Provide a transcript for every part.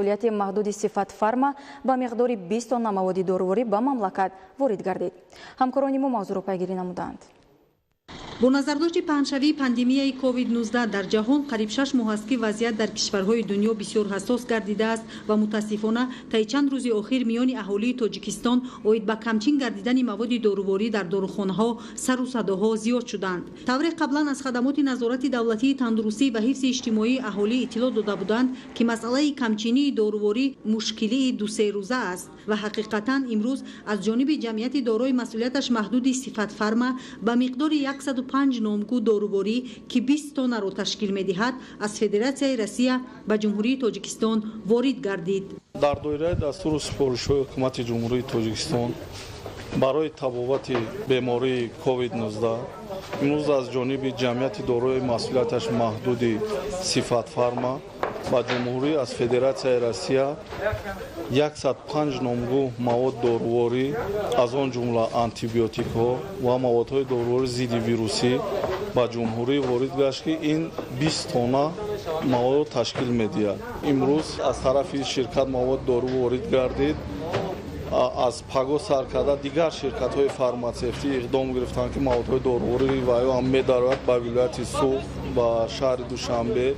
Масъулияти маҳдуди «Сифат Фарма» ба миқдори 20 тонна маводи доруворӣ ба мамлакат ворид гардид. Ҳамкорони мо мавзӯъро пайгирӣ намуданд. Бо назардошти паҳншавии пандемияи COVID-19 дар ҷаҳон, қариб 6 моҳ аст, ки вазъият дар кишварҳои дунё бисёр ҳассос гардидааст ва мутаассифона, таи чанд рӯзи охир миёни аҳолии Тоҷикистон оид ба камчин гардидани маводи доруворӣ дар дорухонаҳо сару садоҳо зиёд шуданд. Тавре қаблан аз хадамоти назорати давлатии тандурустӣ ва ҳифзи иҷтимоии аҳолӣ иттилоъ дода буданд, ки масъалаи камчинии доруворӣ мушкилии 2-се рӯза аст ва ҳақиқатан имрӯз аз ҷониби ҷамъияти дорои масъулияташ маҳдуди «Сифатфарма» ба миқдори 105 номгӯ доруворӣ, ки 20 тоннаро ташкил медиҳад, аз Федератсияи Россия ба Ҷумҳурии Тоҷикистон ворид гардид. Дар доираи дастуру супоришҳои Ҳукумати Ҷумҳурии Тоҷикистон барои табобати бемории COVID-19 имрӯз аз ҷониби ҷамъияти дорои масъулияташ маҳдуди «Сифатфарма» ба ҷумҳурӣ аз Федератсияи Россия 105 номгӯ мавод доруворӣ, аз он ҷумла антибиотикҳо ва маводҳои доруворӣ зидди вирусӣ, ба ҷумҳурӣ ворид гашт, ки ин 20 тонна маводро ташкил медиҳад. Имрӯз аз тарафи ширкат мавод дору ворид гардид. Аз паго сар карда дигар ширкатҳои фарматсевтӣ иқдом гирифтанд, ки маводҳои доруворӣ ва ё ҳам медарояд ба вилояти Суғд, ба шаҳри Душанбе.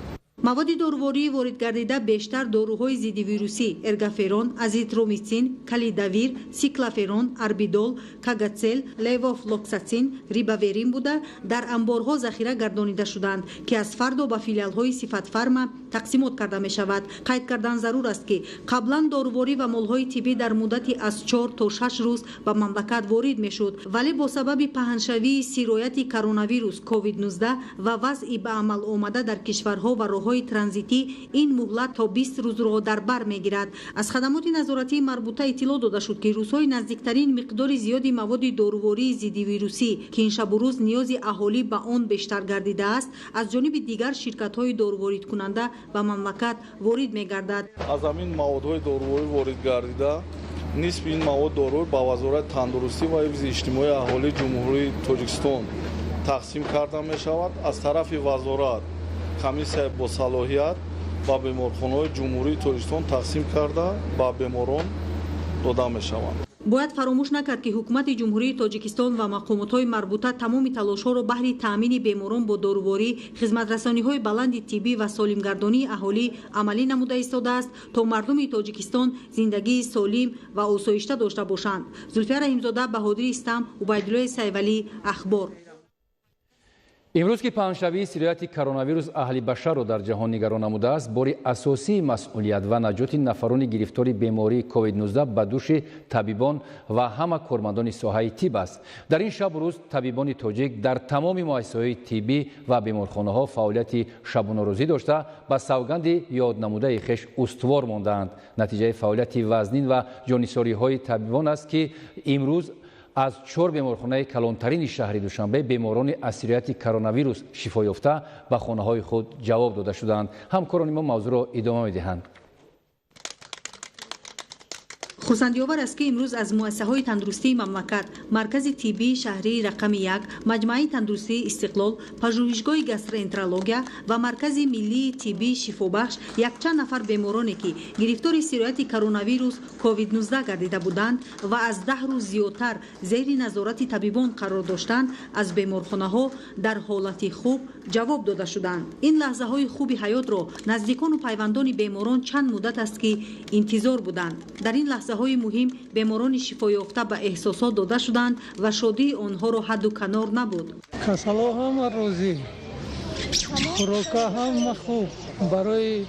Маводи дорувории воридгардида бештар доруҳои зиддивирусӣ: эргаферон, азитромитсин, калидавир, сиклаферон, арбидол, кагацел, левофлоксатсин, рибаверин буда, дар амборҳо захира гардонида шуданд, ки аз фардо ба филиалҳои «Сифатфарма» тақсимот карда мешавад. Қайд кардан зарур аст, ки қаблан доруворӣ ва молҳои тиббӣ дар муддати аз 4 то 6 рӯз ба мамлакат ворид мешуд, вале бо сабаби паҳншавии сирояти коронавирус COVID-19 ва вазъи ба амал омада дар кишварҳо ва роҳҳои транзитӣ ин муҳлат то 20 рӯзро дар бар мегирад. Аз хадамоти назоратии марбута иттилоъ дода шуд, ки рӯзҳои наздиктарин миқдори зиёди маводи дорувории зиддивирусӣ, ки ин шабу рӯз ниёзи аҳолӣ ба он бештар гардидааст, аз ҷониби дигар ширкатҳои доруворидкунанда ба мамлакат ворид мегардад. Аз ҳамин маводҳои доруворӣ ворид гардида, нисфи ин мавод доруворӣ ба Вазорати тандурустӣ ва ҳифзи иҷтимоии аҳолии Ҷумҳурии Тоҷикистон тақсим карда мешавад. Аз тарафи вазорат комиссияи босалоҳият ба беморхонаҳои Ҷумҳурии Тоҷикистон тақсим карда, ба беморон дода мешаванд. Бояд фаромӯш накард, ки Ҳукумати Ҷумҳурии Тоҷикистон ва мақомотҳои марбута тамоми талошҳоро баҳри таъмини беморон бо доруворӣ, хизматрасониҳои баланди тиббӣ ва солимгардонии аҳолӣ амалӣ намуда истодааст, то мардуми Тоҷикистон зиндагии солим ва осоишта дошта бошанд. Зулфия Раҳимзода, Баҳодири Истам, Убайдуллои Сайвалӣ, «Ахбор». Имрӯз, ки паҳншавии сирояти коронавирус аҳли башарро дар ҷаҳон нигарон намудааст, бори асосии масъулият ва наҷоти нафарони гирифтори бемории COVID-19 ба дӯши табибон ва ҳама кормандони соҳаи тиб аст. Дар ин шабу рӯз табибони тоҷик дар тамоми муассисаҳои тиббӣ ва беморхонаҳо фаъолияти шабонарӯзӣ дошта, ба савганди ёднамудаи хеш устувор мондаанд. Натиҷаи фаъолияти вазнин ва ҷоннисориҳои табибон аст, ки имрӯз аз чор беморхонаи калонтарини шаҳри Душанбе беморони аз сирояти коронавирус шифо ёфта ба хонаҳои худ ҷавоб дода шуданд. Ҳамкорони мо мавзӯъро идома медиҳанд. Хурсандиовар аст, ки имрӯз аз муассисаҳои тандурустии мамлакат: Маркази тиббии шаҳрии рақами 1, Маҷмӯаи тандурустии «Истиқлол», Пажӯҳишгоҳи гастроэнтерология ва Маркази миллии тиббии «Шифобахш» якчанд нафар бемороне, ки гирифтори сирояти коронавирус COVID-19 гардида буданд ва аз 10 рӯз зиёдтар зери назорати табибон қарор доштанд, аз беморхонаҳо дар ҳолати хуб ҷавоб дода шуданд. Ин лаҳзаҳои хуби ҳаётро наздикону пайвандони беморон чанд муддат аст, ки интизор буданд. Дар ин лаҳзаҳои муҳим беморони шифоёфта ба эҳсосот дода шуданд ва шодии онҳоро ҳадду канор набуд. Касало ҳама розӣ, хӯрока ҳама хуб, барои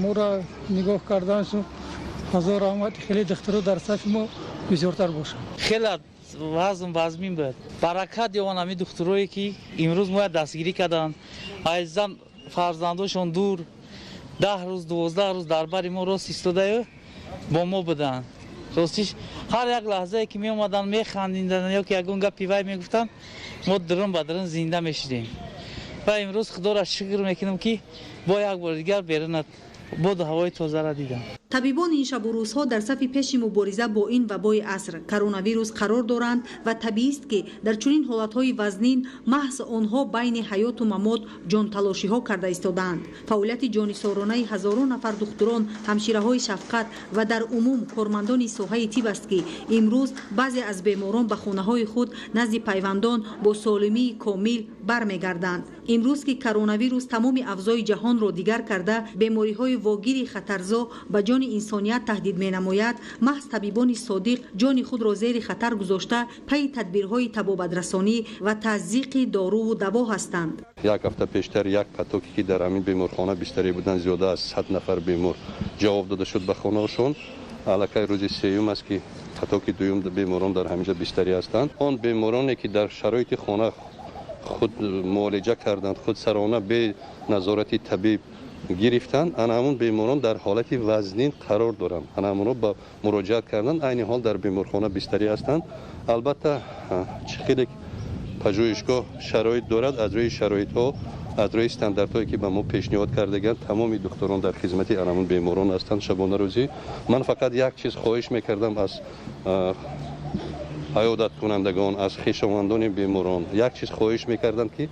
моро нигоҳ карданшон ҳазор раҳмат. Хеле духтуро дар сафи мо бисёртар бошад. Хеле вазм вазмин буд. Баракат ёван ҳамин духтурое, ки имрӯз моя дастгирӣ карданд. Азизан, фарзандошон дур, 10 рӯз, 12 рӯз дар бари мо рост истодаю бо мо буданд. Ростиш, ҳар як лаҳзае ки меомаданд, механдиданд ё ки ягон гапи вай мегуфтанд, мо дурун ба дурун зинда мешудем. Ва имрӯз Худоро шукр мекунем, ки бо як бори дигар берунат Боду ҳавои тозаро дидам. Табибон ин шабу рӯзҳо дар сафи пеши мубориза бо ин вабои аср коронавирус қарор доранд ва табиист, ки дар чунин ҳолатҳои вазнин маҳз онҳо байни ҳаёту мамот ҷонталошиҳо карда истодаанд. Фаъолияти ҷонисоронаи ҳазорон нафар духтурон, ҳамшираҳои шафқат ва дар умум кормандони соҳаи тиб аст, ки имрӯз баъзе аз беморон ба хонаҳои худ назди пайвандон бо солимии комил бармегарданд. Имрӯз ки коронавирус тамоми авзои ҷаҳонро дигар карда, бемориҳои вогири хатарзо ба ҷони инсоният таҳдид менамояд, маҳз табибони содиқ ҷони худро зери хатар гузошта, пайи тадбирҳои табобатрасонӣ ва тазйиқи доруву даво ҳастанд. Як ҳафта пештар як потоке, ки дар ҳамин беморхона бистарӣ буданд, зиёда аз 100 нафар бемор ҷавоб дода шуд ба хонаашон. Аллакай рӯзи сеюм аст, ки потоки дуюм беморон дар ҳаминҷа бистарӣ ҳастанд. Он бемороне, ки дар шароити хона худ муолиҷа карданд, худсарона бе назорати табиб гирифтанд, ана ҳамун беморон дар ҳолати вазнин қарор доранд. Ана ҳамунро ба муроҷиат карданд, айни ҳол дар беморхона бистарӣ ҳастанд. Албатта, чӣ хеле пажӯҳишгоҳ шароит дорад, аз рӯи шароитҳо, аз рӯи стандартҳое, ки ба мо пешниҳод кардагианд, тамоми духтурон дар хизмати ана ҳамун беморон ҳастанд шабонарӯзӣ. Ман фақат як чиз хоҳиш мекардам аз аёдаткунандагон, аз хешовандони беморон, як чиз хоҳиш мекардам, ки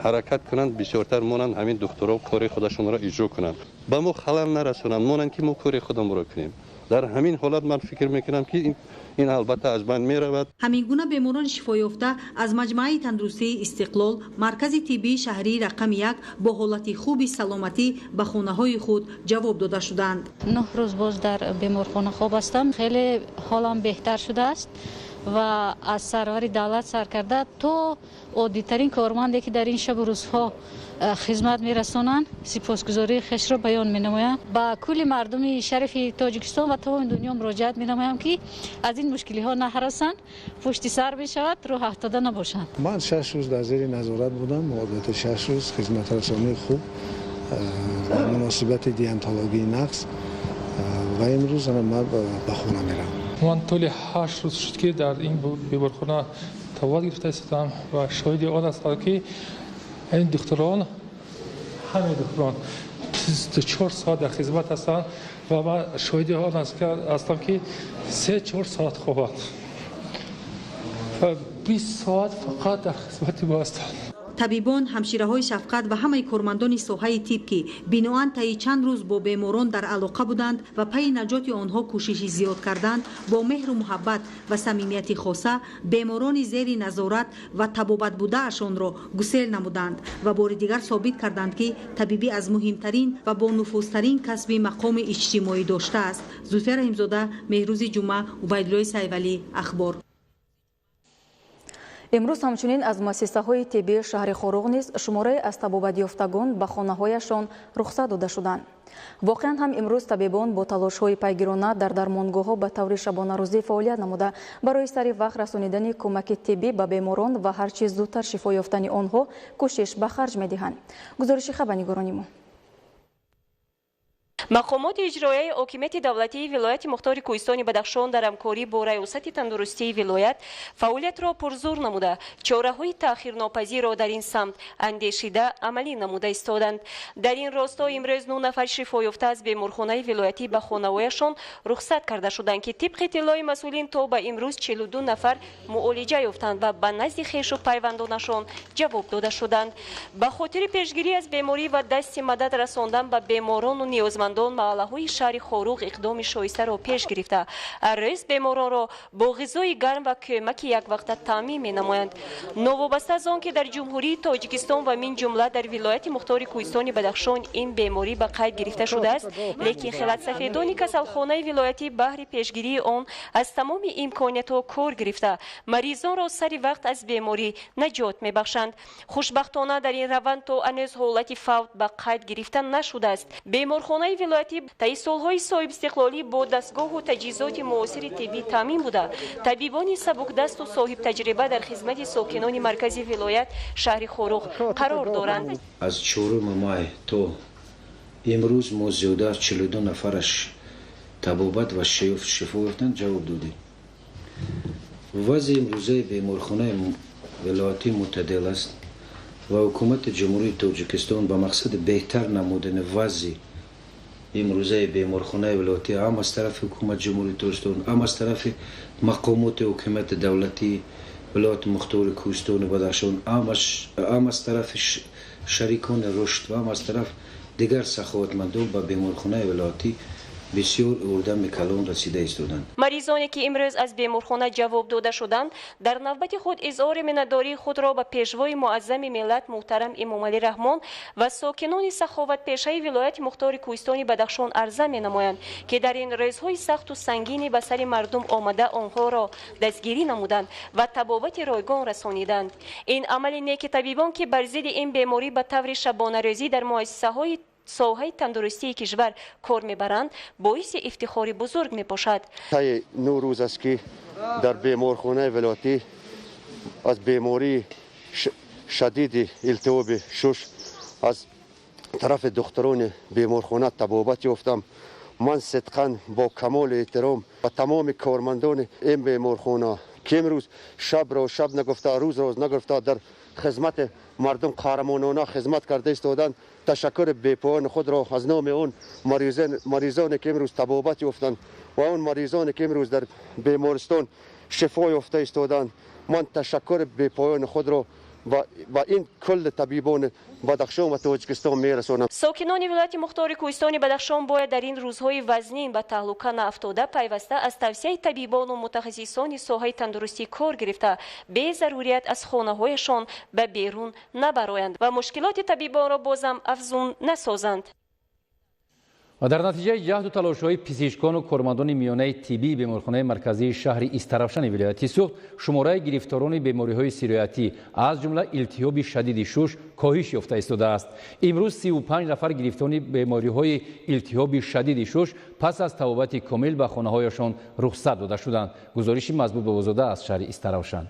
ҳаракат кунанд, бисёртар монанд ҳамин духтурон кори худашонро иҷро кунанд, ба мо халал нарасонанд, монанд, ки мо кори худамонро кунем. Дар ҳамин ҳолат ман фикр мекунам, ки ин албатта аз байн меравад. Ҳамин гуна беморони шифоёфта аз маҷмӯаи тандурустии Истиқлол, маркази тиббии шаҳрии рақами 1 бо ҳолати хуби саломатӣ ба хонаҳои худ ҷавоб дода шуданд. 9 рӯз боз дар беморхона хоб ҳастам. Хеле ҳолам беҳтар шудааст ва аз сарвари давлат сар карда то оддитарин корманде, ки дар ин шабу рӯзҳо хизмат мерасонанд, сипосгузории хешро баён менамоям. Ба кулли мардуми шарифи Тоҷикистон ва тамоми дунё муроҷиат менамоям, ки аз ин мушкилиҳо наҳаросанд, пушти сар мешавад, рӯҳ афтода набошанд. Ман 6 рӯз дар зери назорат будам. Муддати 6 рӯз хизматрасонии хуб, муносибати деонтологии нағз ва имрӯз ман ба хона меравам. Ман тӯли 8 рӯз шуд, ки дар ин беморхона табобат гирифта истодам ва шоҳиди он ҳастам, ки ин духтурон, ҳамаи духтурон 24 соат дар хизмат ҳастанд ва ман шоҳиди он ҳастам, ки 3-4 соат хобанд ва 20 соат фақат дар хизмати мо ҳастанд. Табибон, ҳамшираҳои шафқат ва ҳамаи кормандони соҳаи тиб, ки биноан таи чанд рӯз бо беморон дар алоқа буданд ва пайи наҷоти онҳо кӯшиши зиёд карданд, бо меҳру муҳаббат ва самимияти хоса беморони зери назорат ва табобат будаашонро гусел намуданд ва бори дигар собит карданд, ки табибӣ аз муҳимтарин ва бонуфузтарин касби мақоми иҷтимоӣ доштааст. Зулфия Раҳимзода, Меҳрӯзи Ҷумъа, Убайдуллои Сайвалӣ, Ахбор. Имрӯз ҳамчунин аз муассисаҳои тиббии шаҳри Хоруғ низ шумораи аз табобатёфтагон ба хонаҳояшон рухсат дода шуданд. Воқеан ҳам имрӯз табибон бо талошҳои пайгирона дар дармонгоҳҳо ба таври шабонарӯзӣ фаъолият намуда, барои сари вақт расонидани кӯмаки тиббӣ ба беморон ва ҳарчи зудтар шифо ёфтани онҳо кӯшиш ба харҷ медиҳанд. Гузориши хабарнигорони мо. Мақомоти иҷроияи ҳокимияти давлатии вилояти мухтори Кӯҳистони Бадахшон дар ҳамкорӣ бо раёсати тандурустии вилоят фаъолиятро пурзур намуда, чораҳои таъхирнопазирро дар ин самт андешида, амалӣ намуда истоданд. Дар ин росто имрӯз 9 нафар шифоёфта аз беморхонаи вилоятӣ ба хонаҳояшон рухсат карда шуданд, ки тибқи иттилои масъулин то ба имрӯз 42 нафар муолиҷа ёфтанд ва ба назди хешу пайвандонашон ҷавоб дода шуданд. Ба хотири пешгирӣ аз беморӣ ва дасти мадад расондан ба беморону ниёзмандон, маҳаллаҳои шаҳри Хоруғ иқдоми шоистаро пеш гирифта, ҳар рӯз беморонро бо ғизои гарм ва кӯмаки яквақта таъмин менамоянд. Новобаста аз он ки дар Ҷумҳурии Тоҷикистон ва мин ҷумла дар вилояти мухтори Кӯҳистони Бадахшон ин беморӣ ба қайд гирифта шудааст, лекин хилатсафедони касалхонаи вилоятӣ баҳри пешгирии он аз тамоми имкониятҳо кор гирифта, маризонро сари вақт аз беморӣ наҷот мебахшанд. Хушбахтона, дар ин раванд то ҳанӯз ҳолати фавт ба қайд гирифта нашудааст. Беморхонаи вилоятӣ таи солҳои соҳибистиқлолӣ бо дастгоҳу таҷҳизоти муосири тиббӣ таъмин буда, табибони сабукдасту соҳибтаҷриба дар хизмати сокинони маркази вилоят, шаҳри Хоруғ, қарор доранд. Аз 4 май то имрӯз мо зиёда аз 42 нафараш табобат ва шифо ёфтанд, ҷавоб додем. Вазъи имрӯзаи беморхонаи вилоятӣ мӯътадил аст ва ҳукумати Ҷумҳурии Тоҷикистон ба мақсади беҳтар намудани вазъи Имрӯзаи беморхонаи вилоятӣ ҳам аз тарафи ҳукумати Ҷумҳурии Тоҷикистон, ҳам аз тарафи мақомоти ҳокимияти давлатии вилояти мухтори Кӯҳистони Бадахшон, ҳам аз тарафи шарикони рушд ва ҳам аз тараф дигар саховатмандон ба беморхонаи вилоятӣ бисёр ёрдами калон расида истоданд. Маризоне ки имрӯз аз беморхона ҷавоб дода шуданд, дар навбати худ изҳори миннатдории худро ба пешвои муаззами миллат муҳтарам Эмомалӣ Раҳмон ва сокинони саховатпешаи вилояти мухтори Кӯҳистони Бадахшон арза менамоянд, ки дар ин рӯзҳои сахту сангини ба сари мардум омада онҳоро дастгирӣ намуданд ва табобати ройгон расониданд. Ин амали неки табибон, ки бар зидди ин беморӣ ба таври шабонарӯзӣ дар муассисаҳои соҳаи тандурустии кишвар кор мебаранд, боиси ифтихори бузург мебошад. Таи 9 рӯз аст, ки дар беморхонаи вилоятӣ аз бемории шадиди илтиҳоби шуш аз тарафи духтурони беморхона табобат ёфтам. Ман сидқан бо камоли эҳтиром ба тамоми кормандони ин беморхона, ки имрӯз шабро шаб нагуфта, рӯзро нагуфта, дар хизмати мардум қаҳрамонона хизмат карда истоданд, ташаккури бепоёни худро аз номи он маризоне, ки имрӯз табобат ёфтанд, ва он маризоне, ки имрӯз дар бемористон шифо ёфта истоданд, ман ташаккури бепоёни худро ба ин кулли табибони Бадахшон ва Тоҷикистон мерасонам. Сокинони вилояти мухтори Кӯҳистони Бадахшон бояд дар ин рӯзҳои вазнин ба таҳлука наафтода, пайваста аз тавсияи табибону мутахассисони соҳаи тандурустӣ кор гирифта, безарурият аз хонаҳояшон ба берун набароянд ва мушкилоти табибонро бозам афзун насозанд. Ва дар натиҷаи ҷаҳду талошҳои пизишкону кормандони миёнаи тиббии беморхонаи марказии шаҳри Истаравшани вилояти Суғд, шумораи гирифторони бемориҳои сироятӣ, аз ҷумла илтиҳоби шадиди шуш, коҳиш ёфта истодааст. Имрӯз 35 нафар гирифторони бемориҳои илтиҳоби шадиди шуш пас аз табобати комил ба хонаҳояшон рухсат дода шуданд. Гузориши Мазбут Бобозода аз шаҳри Истаравшан.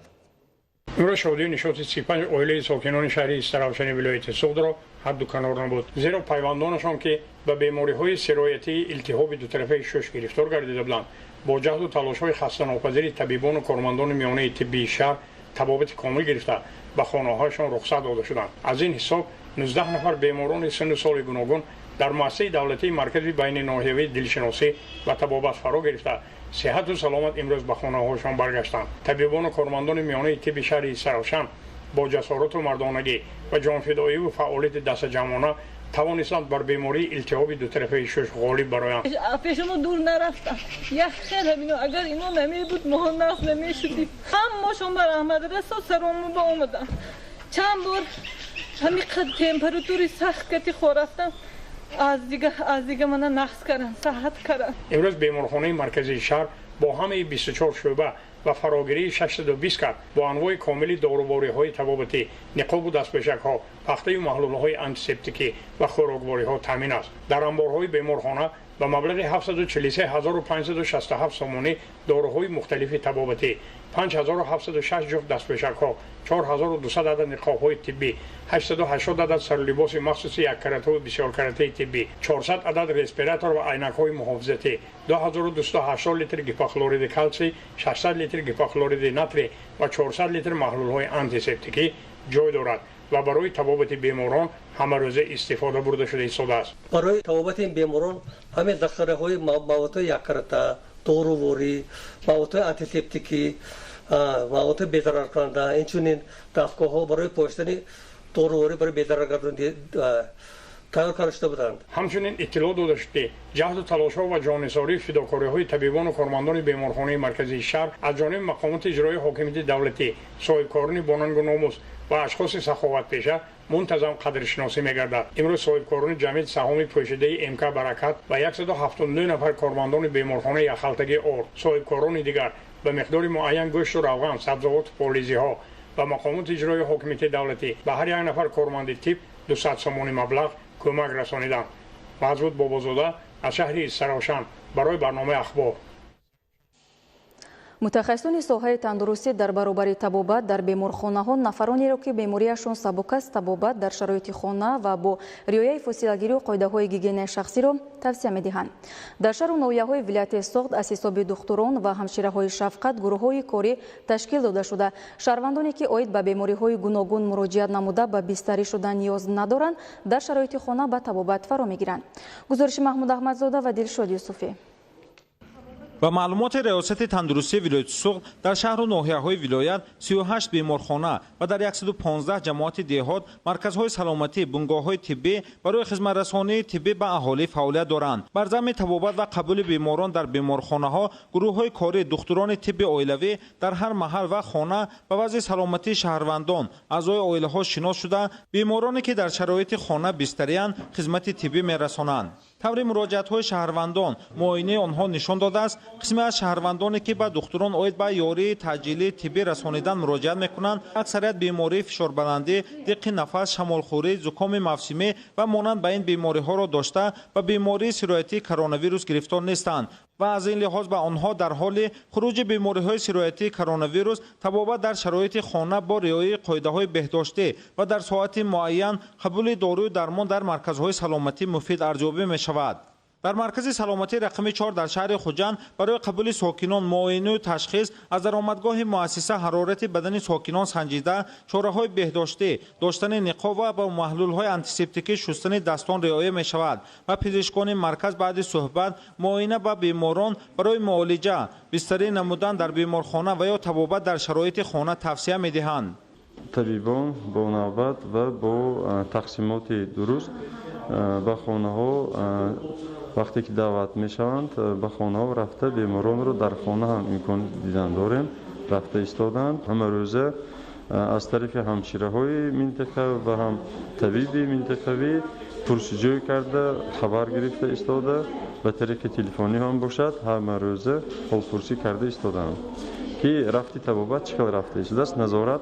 Имрӯз шодию нишоти 35 оилаи сокинони шаҳри Истаравшани вилояти Суғдро ҳадду канор набуд, зеро пайвандонашон, ки ба бемориҳои сироятии илтиҳоби дутарафаи шуш гирифтор гардида буданд, бо ҷаҳду талошҳои хастанопазири табибону кормандони миёнаи тиббии шаҳр табобати комил гирифта, ба хонаҳояшон рухсат дода шуданд. Аз ин ҳисоб 19 нафар беморони синну соли гуногун дар муассисаи давлатии маркази байниноҳиявии дилшиносӣ ва табобат фаро гирифта, сиҳату саломат имрӯз ба хонаҳояшон баргаштанд. Табибону кормандони миёнаи тибби шаҳри Истаравшан бо ҷасорату мардонагӣ ва ҷонфидоиву фаъолияти дастаҷамъона тавонистанд бар бемории илтиҳоби дутарафаи шуш ғолиб бароянд. Пешамо дур нарафтам, як хел ҳамино, агар ино намебуд, моҳо нағз намешудим. Ҳамашон ба раҳмат расо саромо ба омадам. Чанд бор ҳами температури сахт кати хорафтам, аз дига мана нағз кардан, саҳат кардан. Имрӯз беморхонаи марказии шаҳр бо ҳамаи 24 шӯъба ва фарогирии 620 кат бо анвои комили дорувориҳои табобатӣ, ниқобу дастпӯшакҳо, пахтаю маҳлулҳои антисептикӣ ва хӯроквориҳо таъмин аст. Дар анборҳои беморхона ба маблағи 743 567 сомонӣ доруҳои мухталифи табобатӣ, 5706 ҷуфт дастпӯшакҳо, 4200 адад ниқобҳои тиббӣ, 880 адад сарулибоси махсуси яккаратаву бисёркаратаи тиббӣ, 400 адад респиратор ва айнакҳои муҳофизатӣ, 2280 литр гипохлориди калсий, 600 литр гипохлориди натрий ва 400 литр маҳлулҳои антисептикӣ ҷой дорад ва барои табобати беморон ҳамарӯза истифода бурда шуда истодааст. Барои табобати ин беморон ҳамин захираҳои маводҳои яккарата, доруворӣ, маводҳои антисептикӣ, маводҳои безараркунанда, инчунин дастгоҳҳо барои поштани доруворӣ барои безараргардонӣ тайёр карда шуда буданд. Ҳамчунин иттилоъ дода шуд, ки ҷаҳду талошҳо ва ҷоннисории фидокориҳои табибону кормандони беморхонаи марказии шаҳр аз ҷониби мақомоти иҷроии ҳокимияти давлатӣ, соҳибкорони бонангу номус ва ашхоси саховатпеша мунтазам қадршиносӣ мегардад. Имрӯз соҳибкорони ҷамъияти саҳоми пӯшидаи МК Баракат ва 179 нафар кормандони беморхонаи яхалтагии Ор, соҳибкорони дигар ба миқдори муайян гӯшту равған, сабзавоту полизиҳо ва мақомоти иҷроии ҳокимияти давлатӣ ба ҳар як нафар корманди тиб 200 сомони маблағ кӯмак расониданд. Мазбут Бобозода аз шаҳри Истаравшан барои барномаи Ахбор. Мутахассисони соҳаи тандурустӣ дар баробари табобат дар беморхонаҳо нафаронеро, ки бемориашон сабук аст, табобат дар шароити хона ва бо риояи фосилагирию қоидаҳои гигиенаи шахсиро тавсия медиҳанд. Дар шаҳру ноҳияҳои вилояти Суғд аз ҳисоби духтурон ва ҳамшираҳои шафқат гурӯҳҳои корӣ ташкил дода шуда, шаҳрвандоне, ки оид ба бемориҳои гуногун муроҷиат намуда ба бистарӣ шудан ниёз надоранд, дар шароити хона ба табобат фаро мегиранд. Гузориши Маҳмуд Аҳмадзода ва Дилшод Юсуфӣ. Ба маълумоти Раёсати тандурустии вилояти Суғд, дар шаҳру ноҳияҳои вилоят 38 беморхона ва дар 115 ҷамоати деҳот марказҳои саломатӣ, бунгоҳҳои тиббӣ барои хизматрасонии тиббӣ ба аҳолӣ фаъолият доранд. Бар замми табобат ва қабули беморон дар беморхонаҳо гурӯҳҳои корӣ духтурони тибби оилавӣ дар ҳар маҳал ва хона ба вазъи саломатии шаҳрвандон, аъзои оилаҳо шинос шуда, бемороне ки дар шароити хона бистариянд, хизмати тиббӣ мерасонанд. Таври муроҷиатҳои шаҳрвандон муоинаи онҳо нишон додааст, қисме аз шаҳрвандоне ки ба духтурон оид ба ёрии таъҷилии тиббӣ расонидан муроҷиат мекунанд, аксарият бемории фишорбаландӣ, диққи нафас, шамолхӯрӣ, зукоми мавсимӣ ва монанд ба ин бемориҳоро дошта ба бемории сироятии коронавирус гирифтор нестанд ва аз ин лиҳоз ба онҳо дар ҳоли хуруҷи бемориҳои сироятии коронавирус табобат дар шароити хона бо риояи қоидаҳои беҳдоштӣ ва дар соати муайян қабули дорую дармон дар марказҳои саломатӣ муфид арзёбӣ мешавад. Дар маркази саломатии рақами 4 дар шаҳри Хуҷанд барои қабули сокинон муоинаю ташхис аз даромадгоҳи муассиса ҳарорати бадани сокинон санҷида, чораҳои беҳдоштӣ, доштани ниқоб ва бо маҳлулҳои антисептикӣ шустани дастон риоя мешавад ва пизишкони марказ баъди суҳбат муоина ба беморон барои муолиҷа, бистарӣ намудан дар беморхона ва ё табобат дар шароити хона тавсия медиҳанд. Табибон бо навбат ва бо тақсимоти дуруст ба хонаҳо вақте ки даъват мешаванд, ба хонаҳо рафта беморонро дар хона ҳам имкон дидан дорем, рафта истоданд. Ҳамарӯза аз тарафи ҳамшираҳои минтақа ва ҳам табиби минтақавӣ пурсуҷӯй карда, хабар гирифта истода, ба тариқи телефонӣ ҳам бошад, ҳамарӯза ҳолпурсӣ карда истодаанд, ки рафти табобат чӣ хел рафта истодааст, назорат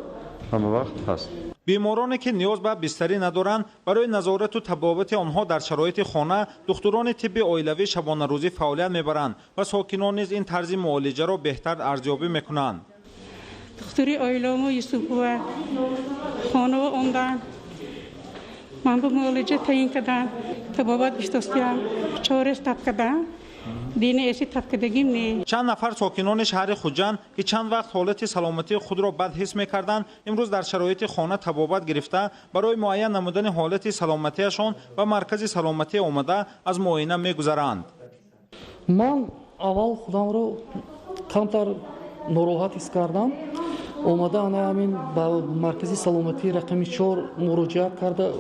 ҳама вақт ҳаст. Бемороне ки ниёз ба бистарӣ надоранд, барои назорату табобати онҳо дар шароити хона духтурони тибби оилавӣ шабонарӯзӣ фаъолият мебаранд ва сокинон низ ин тарзи муолиҷаро беҳтар арзёбӣ мекунанд. Духтури оиламо Юсупова хонава омдан, ман ба муолиҷа таъин кардам, табобат гирифтостиам, чорес таб кардам. Чанд нафар сокинони шаҳри Хуҷанд, ки чанд вақт ҳолати саломатии худро бад ҳис мекарданд, имрӯз дар шароити хона табобат гирифта, барои муайян намудани ҳолати саломатиашон ба маркази саломатӣ омада аз муоина мегузаранд. Ман аввал худамро камтар нороҳат ҳис кардам. Омада ана ҳамин ба маркази саломатии рақами 4 муроҷиат карда,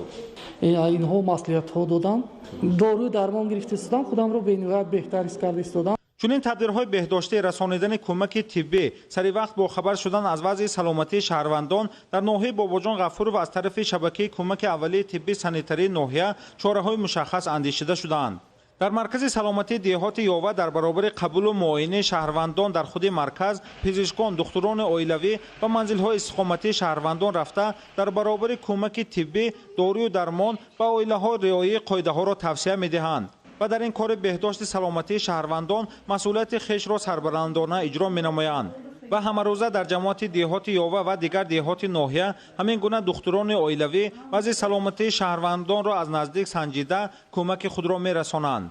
инҳо маслиҳатҳо доданд, дорую дармон гирифта истодам, худамро бениҳоят беҳтар ҳис карда истодам. Чунин тадбирҳои беҳдоштӣ, расонидани кӯмаки тиббӣ, сари вақт бохабар шудан аз вазъи саломатии шаҳрвандон дар ноҳияи Бобоҷон Ғафуров аз тарафи шабакаи кӯмаки аввалии тиббии санитарии ноҳия чораҳои мушаххас андешида шудаанд. Дар маркази саломатии деҳоти Ёва дар баробари қабулу муоинаи шаҳрвандон дар худи марказ, пизишкон, духтурони оилавӣ ва манзилҳои истиқоматии шаҳрвандон рафта дар баробари кӯмаки тиббӣ, дорую дармон ба оилаҳо риояи қоидаҳоро тавсия медиҳанд ва дар ин кори беҳдошти саломатии шаҳрвандон масъулияти хешро сарбаландона иҷро менамоянд. Ва ҳамарӯза дар ҷамоати деҳоти Ёва ва дигар деҳоти ноҳия ҳамин гуна духтурони оилавӣ вазъи саломатии шаҳрвандонро аз наздик санҷида кӯмаки худро мерасонанд.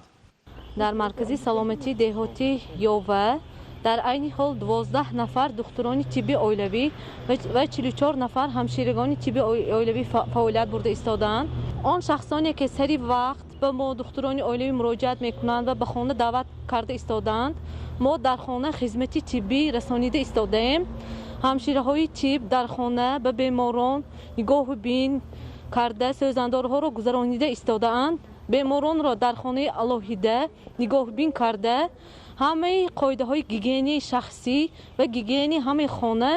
Дар маркази саломатии деҳоти Ёва дар айни ҳол 12 нафар духтурони тибби оилавӣ ва 44 нафар ҳамширагони тибби оилавӣ фаъолият бурда истодаанд. Он шахсоне ки сари вақт ба мо духтурони оилавӣ муроҷиат мекунанд ва ба хона даъват карда истодаанд, мо дар хона хизмати тиббӣ расонида истодаем. Ҳамшираҳои тиб дар хона ба беморон нигоҳу бин карда сӯзандорҳоро гузаронида истодаанд. Беморонро дар хонаи алоҳида нигоҳбин карда, ҳамаи қоидаҳои гигиенаи шахсӣ ва гигиенаи ҳамаи хона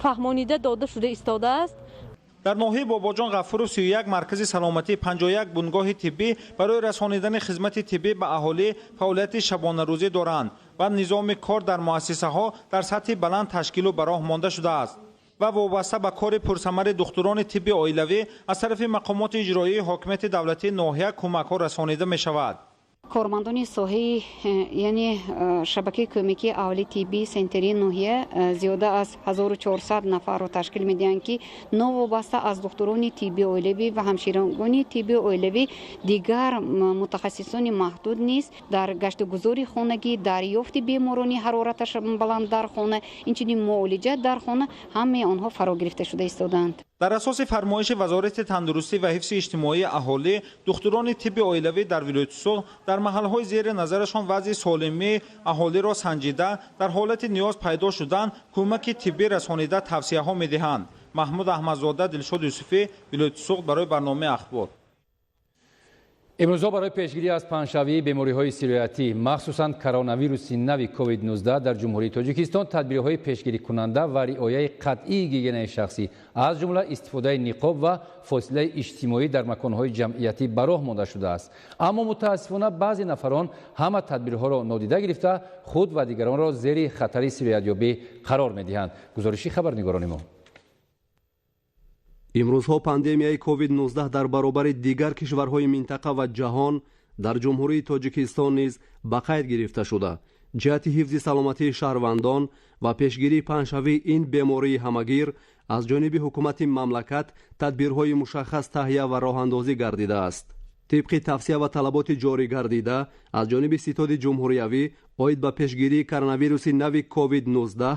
фаҳмонида дода шуда истодааст. Дар ноҳияи Бобоҷон Ғафуров 31 маркази саломатӣ, 51 бунгоҳи тиббӣ барои расонидани хизмати тиббӣ ба аҳолӣ фаъолияти шабонарӯзӣ доранд ва низоми кор дар муассисаҳо дар сатҳи баланд ташкилу ба роҳ монда шудааст. Ва вобаста ба кори пурсамари духтурони тибби оилавӣ аз тарафи мақомоти иҷроии ҳокимияти давлатии ноҳия кӯмакҳо расонида мешавад. Кормандони соҳаи, яъне шабакаи кӯмакии аввали тиббии сентерии ноҳия зиёда аз 1400 нафарро ташкил медиҳанд, ки новобаста аз духтурони тибби оилавӣ ва ҳамширагони тибби оилавӣ, дигар мутахассисони маҳдуд низ дар гаштугузори хонагӣ, дарёфти беморони ҳарораташ баланд дар хона, инчунин муолиҷа дар хона, ҳамаи онҳо фаро гирифта шуда истодаанд. Дар асоси фармоиши Вазорати тандурустӣ ва ҳифзи иҷтимоии аҳолӣ, духтурони тибби оилавӣ дар вилояти Суғд дар маҳалҳои зери назарашон вазъи солимии аҳолиро санҷида, дар ҳолати ниёз пайдо шудан кӯмаки тиббӣ расонида тавсияҳо медиҳанд. Маҳмуд Аҳмадзода, Дилшод Юсуфӣ, вилояти Суғд барои барномаи Ахбор. Имрӯзҳо барои пешгирӣ аз паҳншавии бемориҳои сироятӣ, махсусан коронавируси нави COVID-19 дар Ҷумҳурии Тоҷикистон, тадбирҳои пешгирикунанда ва риояи қатъии гигиенаи шахсӣ, аз ҷумла истифодаи ниқоб ва фосилаи иҷтимоӣ дар маконҳои ҷамъиятӣ ба роҳ монда шудааст. Аммо мутаассифона баъзе нафарон ҳама тадбирҳоро нодида гирифта, худ ва дигаронро зери хатари сироятёбӣ қарор медиҳанд. Гузориши хабарнигорони мо. Имрӯзҳо пандемияи COVID-19 дар баробари дигар кишварҳои минтақа ва ҷаҳон дар Ҷумҳурии Тоҷикистон низ ба қайд гирифта шуда, ҷиҳати ҳифзи саломатии шаҳрвандон ва пешгирии паҳншавии ин бемории ҳамагир аз ҷониби ҳукумати мамлакат тадбирҳои мушаххас таҳия ва роҳандозӣ гардидааст. Тибқи тавсия ва талаботи ҷорӣ гардида аз ҷониби Ситоди ҷумҳуриявӣ оид ба пешгирии коронавируси нави COVID-19,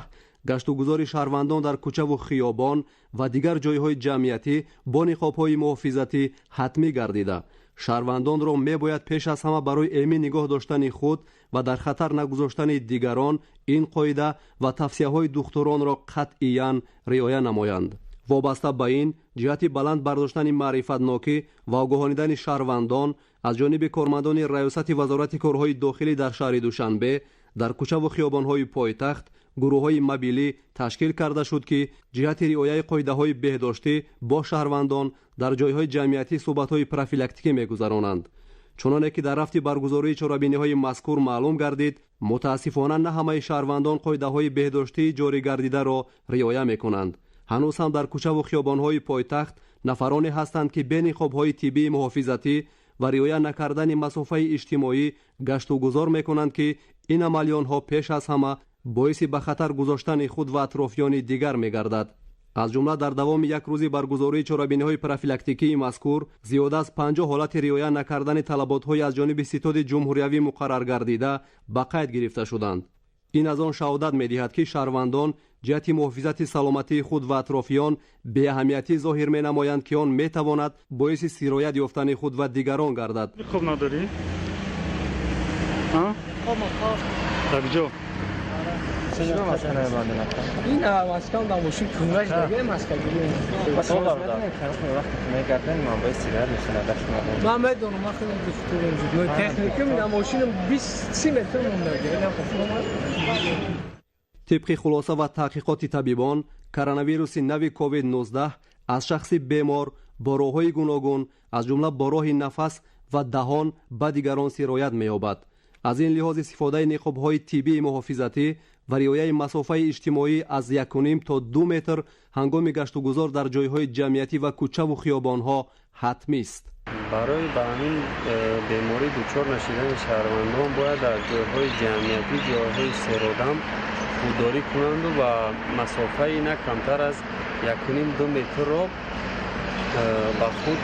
гаштугузори шаҳрвандон дар кӯчаву хиёбон ва дигар ҷойҳои ҷамъиятӣ бо ниқобҳои муҳофизатӣ ҳатмӣ гардида, шаҳрвандонро мебояд пеш аз ҳама барои эмин нигоҳ доштани худ ва дар хатар нагузоштани дигарон ин қоида ва тавсияҳои духтуронро қатъиян риоя намоянд. Вобаста ба ин, ҷиҳати баланд бардоштани маърифатнокӣ ва огоҳонидани шаҳрвандон аз ҷониби кормандони Раёсати Вазорати корҳои дохилӣ дар шаҳри Душанбе дар кӯчаву хиёбонҳои пойтахт гурӯҳҳои мобилӣ ташкил карда шуд, ки ҷиҳати риояи қоидаҳои беҳдоштӣ бо шаҳрвандон дар ҷойҳои ҷамъиятӣ суҳбатҳои профилактикӣ мегузаронанд. Чуноне ки дар рафти баргузории чорабиниҳои мазкур маълум гардид, мутаассифона на ҳамаи шаҳрвандон қоидаҳои беҳдоштии ҷорӣ гардидаро риоя мекунанд. Ҳанӯз ҳам дар кӯчаву хиёбонҳои пойтахт нафароне ҳастанд, ки бе ниқобҳои тиббии муҳофизатӣ ва риоя накардани масофаи иҷтимоӣ гаштугузор мекунанд, ки ин амали онҳо пеш аз ҳама боиси ба хатар гузоштани худ ва атрофиёни дигар мегардад. Аз ҷумла дар давоми як рӯзи баргузории чорабиниҳои профилактикии мазкур зиёда аз 50 ҳолати риоя накардани талаботҳои аз ҷониби Ситоди ҷумҳуриявӣ муқаррар гардида ба қайд гирифта шуданд. Ин аз он шаҳодат медиҳад, ки шаҳрвандон ҷиҳати муҳофизати саломатии худ ва атрофиён беаҳамиятӣ зоҳир менамоянд, ки он метавонад боиси сироят ёфтани худ ва дигарон гардад. Хоб надорӣ? Дар куҷо? Ин маскам дар мошин кунраш дагӣ маскагирӣ. Ман медонам, ман худам духтурам, зудной техникам, дар мошинам 20-30 метр мондагӣ. Тибқи хулоса ва таҳқиқоти табибон, коронавируси нави COVID-19 аз шахси бемор бо роҳҳои гуногун, аз ҷумла бо роҳи нафас ва даҳон ба дигарон сироят меёбад. Аз ин лиҳоз истифодаи ниқобҳои тиббии муҳофизатӣ ва риояи масофаи иҷтимоӣ аз 1,5 то 2 метр ҳангоми гаштугузор дар ҷойҳои ҷамъиятӣ ва кӯчаву хиёбонҳо ҳатмист. Барои ба ҳамин беморӣ дучор нашидани шаҳрвандон бояд дар ҷойҳои ҷамъиятӣ, ҷойҳои серодам худдорӣ кунанду ва масофаи на камтар аз 1,5-2 метрро ба худ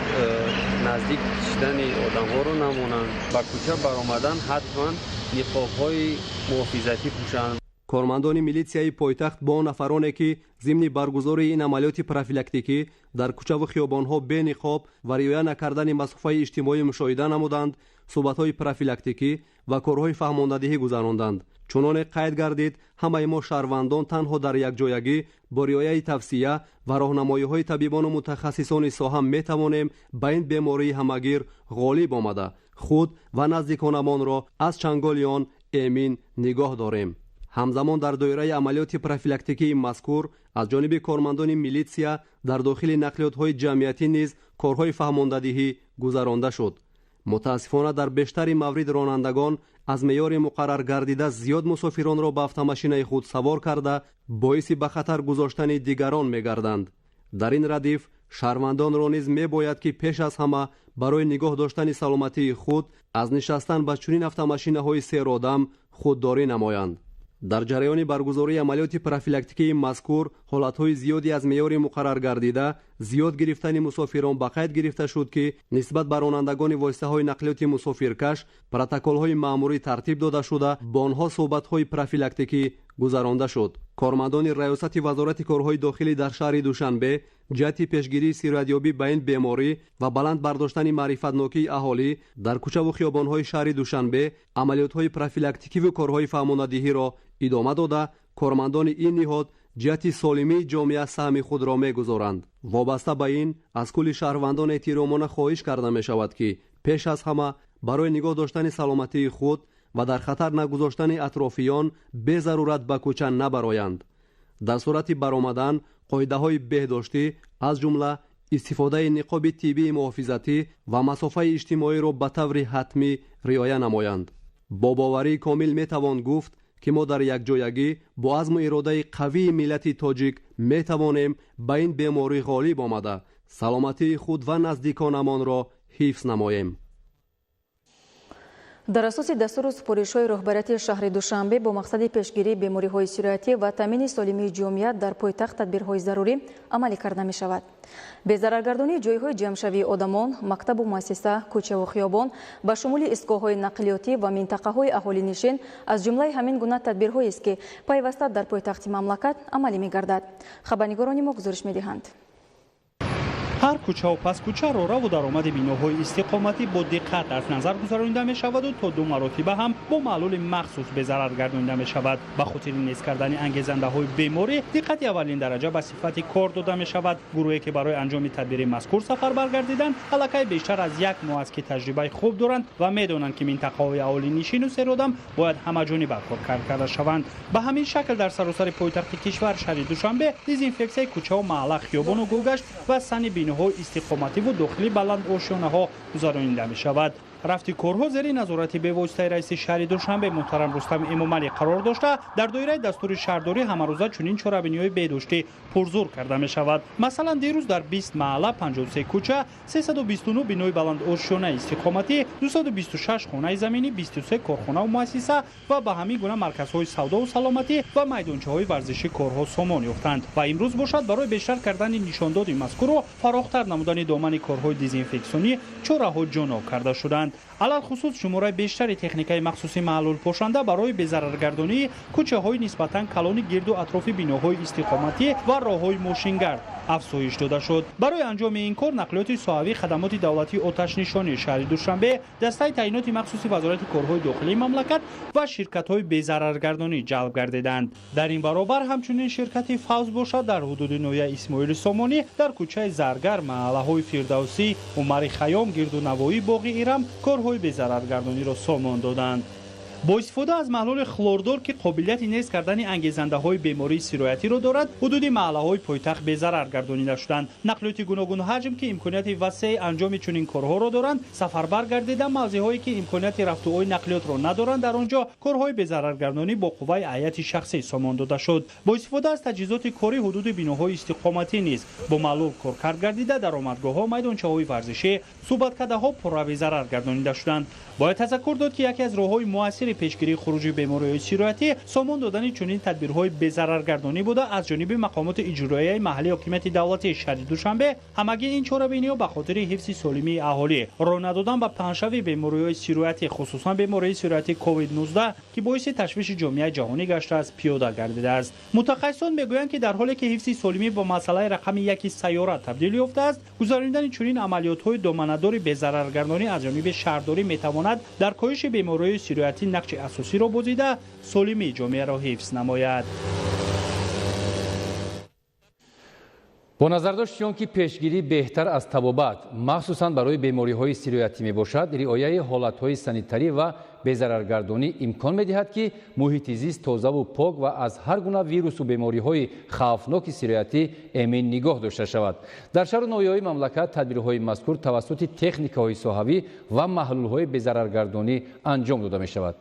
наздик шидани одамҳоро намонанд. Ба кӯча баромадан ҳатман ниқобҳои муҳофизатӣ пӯшанд. Кормандони милитсияи пойтахт бо нафароне, ки зимни баргузории ин амалиёти профилактикӣ дар кӯчаву хиёбонҳо бе ниқоб ва риоя накардани масофаи иҷтимоӣ мушоҳида намуданд, суҳбатҳои профилактикӣ ва корҳои фаҳмондадиҳӣ гузаронданд. Чуноне қайд гардид, ҳамаи мо шаҳрвандон танҳо дар якҷоягӣ бо риояи тавсия ва роҳнамоиҳои табибону мутахассисони соҳа метавонем ба ин бемории ҳамагир ғолиб омада, худ ва наздиконамонро аз чанголи он эмин нигоҳ дорем. Ҳамзамон дар доираи амалиёти профилактикии мазкур аз ҷониби кормандони милитсия дар дохили нақлиётҳои ҷамъиятӣ низ корҳои фаҳмондадиҳӣ гузаронда шуд. Мутаассифона дар бештари маврид ронандагон аз меъёри муқаррар гардида зиёд мусофиронро ба автомашинаи худ савор карда, боиси ба хатар гузоштани дигарон мегарданд. Дар ин радиф Шаҳрвандонро низ мебояд, ки пеш аз ҳама барои нигоҳ доштани саломатии худ аз нишастан ба чунин автомашинаҳои серодам худдорӣ намоянд. Дар ҷараёни баргузории амалиёти профилактикии мазкур ҳолатҳои зиёде аз меъёри муқаррар гардида зиёд гирифтани мусофирон ба қайд гирифта шуд, ки нисбат ба ронандагони воситаҳои нақлиёти мусофиркаш протоколҳои маъмурӣ тартиб дода шуда, бо онҳо суҳбатҳои профилактикӣ гузаронда шуд. Кормандони Раёсати Вазорати корҳои дохилӣ дар шаҳри Душанбе ҷиҳати пешгирии сироятёбӣ ба ин беморӣ ва баланд бардоштани маърифатнокии аҳолӣ дар кӯчаву хиёбонҳои шаҳри Душанбе амалиётҳои профилактикиву корҳои фаҳмонадиҳиро идома дода, кормандони ин ниҳод ҷиҳати солимии ҷомеа саҳми худро мегузоранд. Вобаста ба ин аз кулли шаҳрвандон эҳтиромона хоҳиш карда мешавад, ки пеш аз ҳама барои нигоҳ доштани саломатии худ ва дар хатар нагузоштани атрофиён безарурат ба кӯча набароянд. Дар сурати баромадан қоидаҳои беҳдоштӣ, аз ҷумла истифодаи ниқоби тиббии муҳофизатӣ ва масофаи иҷтимоиро ба таври ҳатмӣ риоя намоянд. Бо боварии комил метавон гуфт, ки мо дар якҷоягӣ бо азму иродаи қавии миллати тоҷик метавонем ба ин беморӣ ғолиб омада, саломатии худ ва наздиконамонро ҳифз намоем. Дар асоси дастуру супоришҳои роҳбарияти шаҳри Душанбе бо мақсади пешгирии бемориҳои сироятӣ ва таъмини солимии ҷомеа дар пойтахт тадбирҳои зарурӣ амалӣ карда мешавад. Безараргардонии ҷойҳои ҷамъшавии одамон, мактабу муассиса, кӯчаву хиёбон ба шумули истгоҳҳои нақлиётӣ ва минтақаҳои аҳолинишин аз ҷумлаи ҳамин гуна тадбирҳоест, ки пайваста дар пойтахти мамлакат амалӣ мегардад. Хабарнигорони мо гузориш медиҳанд. Ҳар кӯчаву паскӯча, рораву даромади биноҳои истиқоматӣ бо диққат аз назар гузаронида мешаваду то ду маротиба ҳам бо маҳлули махсус безарар гардонида мешавад. Ба хотири нест кардани ангезандаҳои беморӣ диққати аввалин дараҷа ба сифати кор дода мешавад. Гурӯҳе ки барои анҷоми тадбири мазкур сафарбар гардиданд, аллакай бештар аз як моҳ аст, ки таҷрибаи хуб доранд ва медонанд, ки минтақаҳои аҳолинишину серодам бояд ҳамаҷониба коркард карда шаванд. Ба ҳамин шакл дар саросари пойтахти кишвар, шаҳри Душанбе, дезинфексияи кӯчаву маҳалла, хиёбону гулгашт ва сани биноҳои истиқомативу дохили баландошёнаҳо гузаронида мешавад. Рафти корҳо зери назорати бевоситаи раиси шаҳри Душанбе муҳтарам Рустам Эмомалӣ қарор дошта, дар доираи дастури шаҳрдорӣ ҳамарӯза чунин чорабиниҳои беҳдоштӣ пурзур карда мешавад. Масалан, дирӯз дар 20 маҳалла, 53 кӯча, 329 бинои баландошёнаи истиқоматӣ, 226 хонаи заминӣ, 23 корхонаву муассиса ва ба ҳамин гуна марказҳои савдову саломатӣ ва майдончаҳои варзишӣ корҳо сомон ёфтанд. Ва имрӯз бошад, барои бештар кардани нишондоди мазкурро фарохтар намудани домани корҳои дезинфексионӣ чораҳо ҷоноб карда шуданд. Алалхусус шумораи бештари техникаи махсуси маҳлулпошанда барои безараргардонии кӯчаҳои нисбатан калони гирду атрофи биноҳои истиқоматӣ ва роҳҳои мошингард афзоиш дода шуд. Барои анҷоми ин кор нақлиёти соҳавӣ, хадамоти давлатии оташнишонии шаҳри Душанбе, дастаи таъиноти махсуси Вазорати корҳои дохилии мамлакат ва ширкатҳои безараргардонӣ ҷалб гардиданд. Дар ин баробар ҳамчунин ширкати Фавз бошад дар ҳудуди ноҳияи Исмоили Сомонӣ дар кӯчаи Заргар, маҳаллаҳои Фирдавсӣ, Умари Хайём, гирду навоии боғи Ирам корҳои безараргардониро сомон доданд. Бо истифода аз маҳлули хлордор, ки қобилияти нест кардани ангезандаҳои бемории сироятиро дорад, ҳудуди маҳаллаҳои пойтахт безарар гардонида шуданд. Нақлиёти гуногунҳаҷм, ки имконияти васеи анҷоми чунин корҳоро доранд, сафарбар гардида, мавзеъҳое ки имконияти рафтуои нақлиётро надоранд, дар он ҷо корҳои безараргардонӣ бо қувваи ҳайати шахсӣ сомон дода шуд. Бо истифода аз таҷҳизоти корӣ ҳудуди биноҳои истиқоматӣ низ бо маҳлул коркард гардида, даромадгоҳҳо, майдончаҳои варзишӣ, суҳбаткадаҳо пурра безарар гардонида шуданд. Бояд тазаккур дод, ки яке аз роҳҳои муассири пешгирии хуруҷи бемориҳои сироятӣ сомон додани чунин тадбирҳои безараргардонӣ буда, аз ҷониби мақомоти иҷроияи маҳаллии ҳокимияти давлатии шаҳри Душанбе ҳамагӣ ин чорабиниҳо ба хотири ҳифзи солимии аҳолӣ, роҳ надодан ба паҳншавии бемориҳои сироятӣ, хусусан бемории сироятӣ COVID-19, ки боиси ташвиши ҷомеаи ҷаҳонӣ гаштааст, пиёда гардидааст. Мутахассисон мегӯянд, ки дар ҳоле ки ҳифзи солимӣ ба масъалаи рақами яки сайёра табдил ёфтааст, гузаронидани чунин амалиётҳои доманадори безараргардонӣ аз ҷониби шаҳрдорӣ метавонад дар коҳиши бемориҳои сироятӣ нақши асосиро бозида, солимии ҷомеаро ҳифз намояд. Бо назардошти он ки пешгирӣ беҳтар аз табобат, махсусан барои бемориҳои сироятӣ мебошад, риояи ҳолатҳои санитарӣ ва безараргардонӣ имкон медиҳад, ки муҳити зист тозаву пок ва аз ҳар гуна вирусу бемориҳои хавфноки сироятӣ эмин нигоҳ дошта шавад. Дар шаҳру ноҳияҳои мамлакат тадбирҳои мазкур тавассути техникаҳои соҳавӣ ва маҳлулҳои безараргардонӣ анҷом дода мешавад.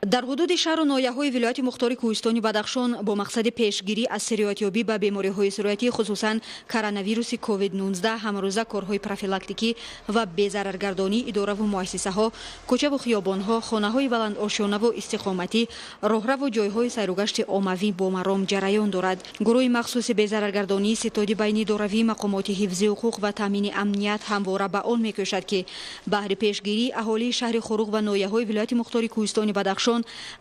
Дар ҳудуди шаҳру ноҳияҳои вилояти мухтори Кӯҳистони Бадахшон бо мақсади пешгирӣ аз сироятёбӣ ба бемориҳои сироятӣ, хусусан коронавируси COVID-19, ҳамарӯза корҳои профилактикӣ ва безараргардонии идораву муассисаҳо, кӯчаву хиёбонҳо, хонаҳои баландошёнаву истиқоматӣ, роҳраву ҷойҳои сайругашти оммавӣ бо маром ҷараён дорад. Гурӯҳи махсуси безараргардонии ситоди байниидоравии мақомоти ҳифзи ҳуқуқ ва таъмини амният ҳамвора ба он мекӯшад, ки баҳри пешгирии аҳолии шаҳри Хоруғ ва ноҳияҳои вилояти мухтори Кӯҳистони Бадахшон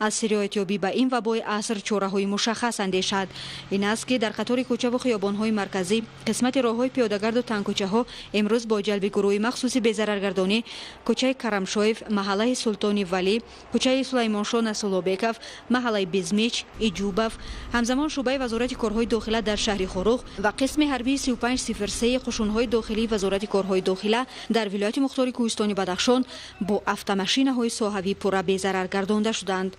аз сироятёбӣ ба ин вабои аср чораҳои мушаххас андешад. Ин аст, ки дар қатори кӯчаву хиёбонҳои марказӣ, қисмати роҳҳои пиёдагарду тангкӯчаҳо имрӯз бо ҷалби гурӯҳи махсуси безараргардонӣ кӯчаи Карамшоев, маҳаллаи Султони Валӣ, кӯчаи Сулаймоншо Насуллобеков, маҳаллаи Безмеч, Иҷубов, ҳамзамон шӯъбаи Вазорати корҳои дохила дар шаҳри Хоруғ ва қисми ҳарбии 3503 қушунҳои дохилии Вазорати корҳои дохила дар вилояти мухтори Кӯҳистони Бадахшон бо автомашинаҳои соҳавӣ пурра безарар гардонда шуданд.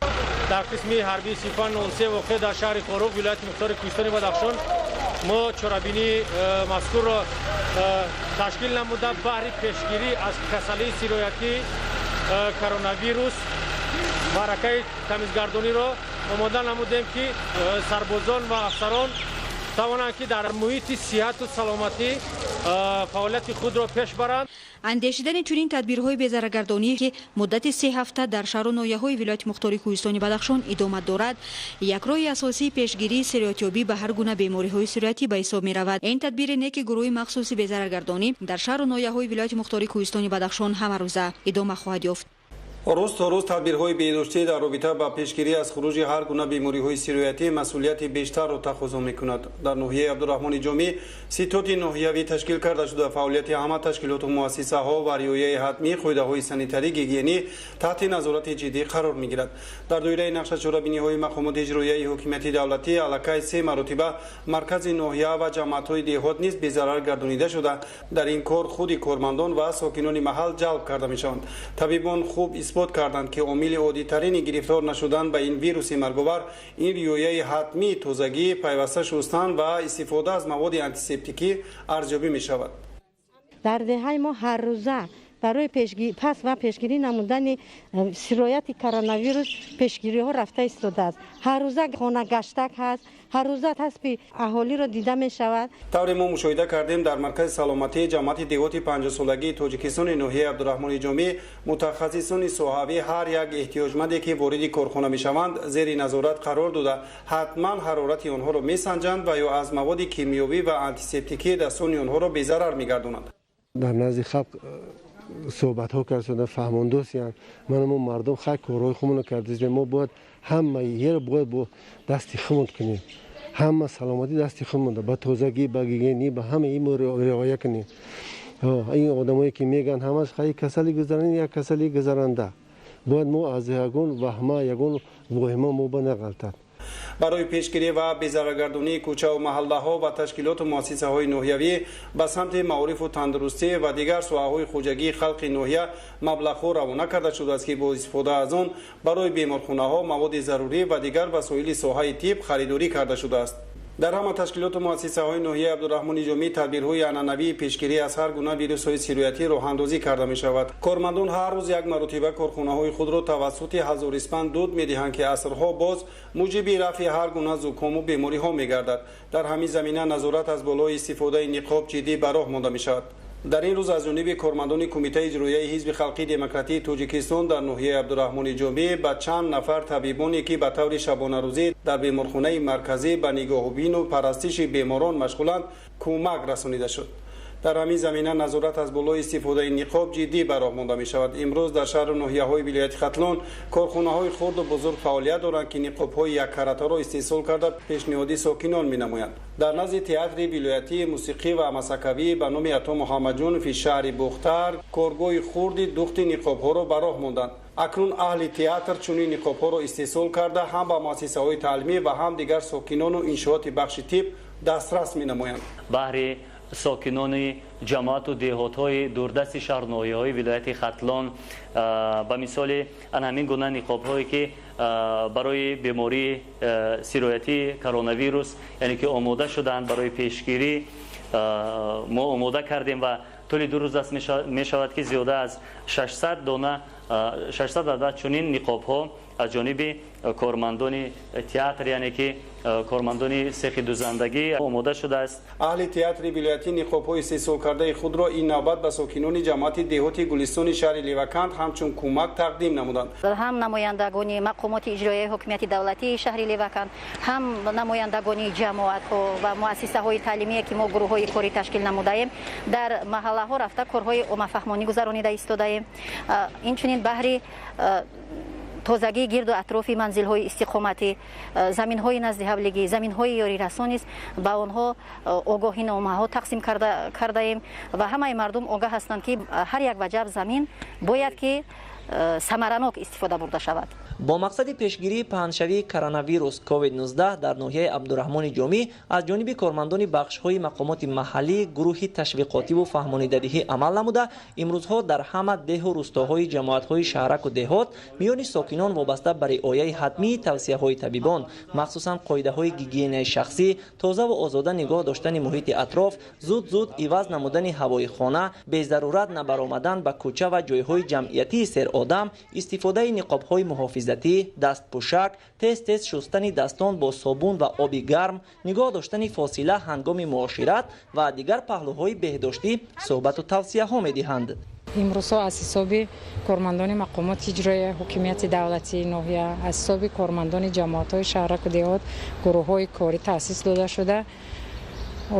Дар қисми ҳарбии 3503 воқеъ дар шаҳри Хоруғ, вилояти мухтори Кӯҳистони Бадахшон, мо чорабинии мазкурро ташкил намуда баҳри пешгирӣ аз касалии сироятии коронавирус маъракаи тамизгардониро омода намудем, ки сарбозон ва афсарон тавонанд, ки дар муҳити сиҳату саломатӣ фаъолияти худро пеш баранд. Андешидани чунин тадбирҳои безараргардонӣ, ки муддати 3 ҳафта дар шаҳру ноҳияҳои вилояти мухтори Кӯҳистони Бадахшон идома дорад, як роҳи асосии пешгирии сироятёбӣ ба ҳар гуна бемориҳои сироятӣ ба ҳисоб меравад. Ин тадбири неки гурӯҳи махсуси безараргардонӣ дар шаҳру ноҳияҳои вилояти мухтори Кӯҳистони Бадахшон ҳамарӯза идома хоҳад ёфт. Рӯз то рӯз тадбирҳои беҳдоштӣ дар робита ба пешгирӣ аз хуруҷи ҳар гуна бемориҳои сироятӣ масъулияти бештарро тақозо мекунад. Дар ноҳияи Абдураҳмони Ҷомӣ ситоди ноҳиявӣ ташкил карда шуда, фаъолияти ҳама ташкилоту муассисаҳо ва риояи ҳатмии қоидаҳои санитарӣ гигиенӣ таҳти назорати ҷиддӣ қарор мегирад. Дар доираи нақша чорабиниҳои мақомоти иҷроияи ҳокимияти давлатӣ аллакай 3 маротиба маркази ноҳия ва ҷамоатҳои деҳот низ безарар гардонида шуда, дар ин кор худи кормандон ва сокинони маҳал ҷалб карда мешаванд. Табибон хуб исбот карданд, ки омили оддитарини гирифтор нашудан ба ин вируси марговар ин риояи ҳатмии тозагӣ, пайваста шустан ва истифода аз маводи антисептикӣ арзёбӣ мешавад. Дар деҳаи мо ҳаррӯза барои пас ва пешгирӣ намудани сирояти коронавирус пешгириҳо рафта истодааст. Ҳаррӯза хонагаштак ҳаст, ҳаррӯза ҳасби аҳолиро дида мешавад. Тавре мо мушоҳида кардем, дар маркази саломатии ҷамоати деҳоти 50-солагии Тоҷикистони ноҳияи Абдураҳмони Ҷомӣ мутахассисони соҳавӣ ҳар як эҳтиёҷманде, ки вориди корхона мешаванд, зери назорат қарор дода, ҳатман ҳарорати онҳоро месанҷанд ва ё аз маводи кимиёвӣ ва антисептикӣ дастони онҳоро безарар мегардонанд. Дар назди халқ суҳбатҳо карда фаҳмондосиянд. Ман мо мардум хай корҳои худмонро кардем, мо бояд ҳама еро бояд бо дасти худмон кунем, ҳама саломатӣ дасти худмон, ба тозагӣ, ба гигиенӣ, ба ҳама ин риоя кунем. Ин одамое ки мегӯянд ҳамаш хай касали гузаранд, як касали гузаранда, бояд мо аз ягон ваҳма, ягон воҳима мо ба нағалтад. Барои пешгирӣ ва безараргардонии кӯчаву маҳаллаҳо ва ташкилоту муассисаҳои ноҳиявӣ ба самти маорифу тандурустӣ ва дигар соҳаҳои хоҷагии халқи ноҳия маблағҳо равона карда шудааст, ки бо истифода аз он барои беморхонаҳо маводи зарурӣ ва дигар васоили соҳаи тиб харидорӣ карда шудааст. Дар ҳама ташкилоту муассисаҳои ноҳияи Абдураҳмони Ҷомӣ тадбирҳои анъанавии пешгирӣ аз ҳар гуна вирусҳои сироятӣ роҳандозӣ карда мешавад. Кормандон ҳар рӯз як маротиба корхонаҳои худро тавассути ҳазориспанд дуд медиҳанд, ки асрҳо боз муҷиби рафъи ҳар гуна зукому бемориҳо мегардад. Дар ҳамин замина назорат аз болои истифодаи ниқоб ҷиддӣ ба роҳ монда мешавад. Дар ин рӯз аз ҷониби кормандони Кумитаи иҷроияи Ҳизби халқии демократии Тоҷикистон дар ноҳияи Абдураҳмони Ҷомӣ ба чанд нафар табибоне, ки ба таври шабонарӯзӣ дар беморхонаи марказӣ ба нигоҳубину парастиши беморон машғуланд, кӯмак расонида шуд. Дар ҳамин замина назорат аз болои истифодаи ниқоб ҷиддӣ ба роҳ монда мешавад. Имрӯз дар шаҳру ноҳияҳои вилояти Хатлон корхонаҳои хурду бузург фаъолият доранд, ки ниқобҳои яккаратаро истеҳсол карда пешниҳоди сокинон менамоянд. Дар назди театри вилоятии мусиқӣ ва масакавӣ ба номи Ато Муҳаммадҷонови шаҳри Бухтар коргоҳи хурди духти ниқобҳоро ба роҳ монданд. Акнун аҳли театр чунин ниқобҳоро истеҳсол карда ҳам ба муассисаҳои таълимӣ ва ҳам дигар сокинону иншооти бахши тиб дастрас менамоянд. Баҳри сокинони ҷамоату деҳотҳои дурдасти шаҳру ноҳияҳои вилояти Хатлон ба мисоли ан ҳамин гуна ниқобҳое, ки барои бемории сироятии коронавирус, яъне ки омода шудаанд, барои пешгирӣ мо омода кардем ва тӯли 2 рӯз аст мешавад, ки зиёда аз 600 дона, 600 адад чунин ниқобҳо аз ҷониби кормандони театр, яъне ки кормандони сехи дузандагӣ омода шудааст. Аҳли театри вилоятӣ ниқобҳои истеҳсолкардаи худро ин навбат ба сокинони ҷамоати деҳоти Гулистони шаҳри Леваканд ҳамчун кӯмак тақдим намуданд. Ҳам намояндагони мақомоти иҷроияи ҳокимияти давлатии шаҳри Леваканд, ҳам намояндагони ҷамоатҳо ва муассисаҳои таълимие, ки мо гурӯҳҳои корӣ ташкил намудаем, дар маҳаллаҳо рафта корҳои оммафаҳмонӣ гузаронида истодаем. Инчунин баҳри тозагии гирду атрофи манзилҳои истиқоматӣ, заминҳои назди ҳавлигӣ, заминҳои ёрирасон низ ба онҳо огоҳиномаҳо тақсим кардаем ва ҳамаи мардум огаҳ ҳастанд, ки ҳар як ваҷаб замин бояд ки самаранок истифода бурда шавад. Бо мақсади пешгирии паҳншавии коронавирус COVID-19 дар ноҳияи Абдураҳмони Ҷомӣ аз ҷониби кормандони бахшҳои мақомоти маҳаллӣ гурӯҳи ташвиқотиву фаҳмонидадиҳӣ амал намуда, имрӯзҳо дар ҳама деҳу рӯстоҳои ҷамоатҳои шаҳраку деҳот миёни сокинон вобаста ба риояи ҳатмии тавсияҳои табибон, махсусан қоидаҳои гигиенаи шахсӣ, тозаву озода нигоҳ доштани муҳити атроф, зуд-зуд иваз намудани ҳавои хона, безарурат набаромадан ба кӯча ва ҷойҳои ҷамъиятии серодам, истифодаи ниқобҳои муҳофизатӣ, дастпӯшак, тез-тез шустани дастон бо собун ва оби гарм, нигоҳ доштани фосила ҳангоми муошират ва дигар паҳлӯҳои беҳдоштӣ суҳбату тавсияҳо медиҳанд. Имрӯзҳо аз ҳисоби кормандони мақомоти иҷроияи ҳокимияти давлатии ноҳия, аз ҳисоби кормандони ҷамоатҳои шаҳраку деҳот гурӯҳҳои корӣ таъсис дода шуда,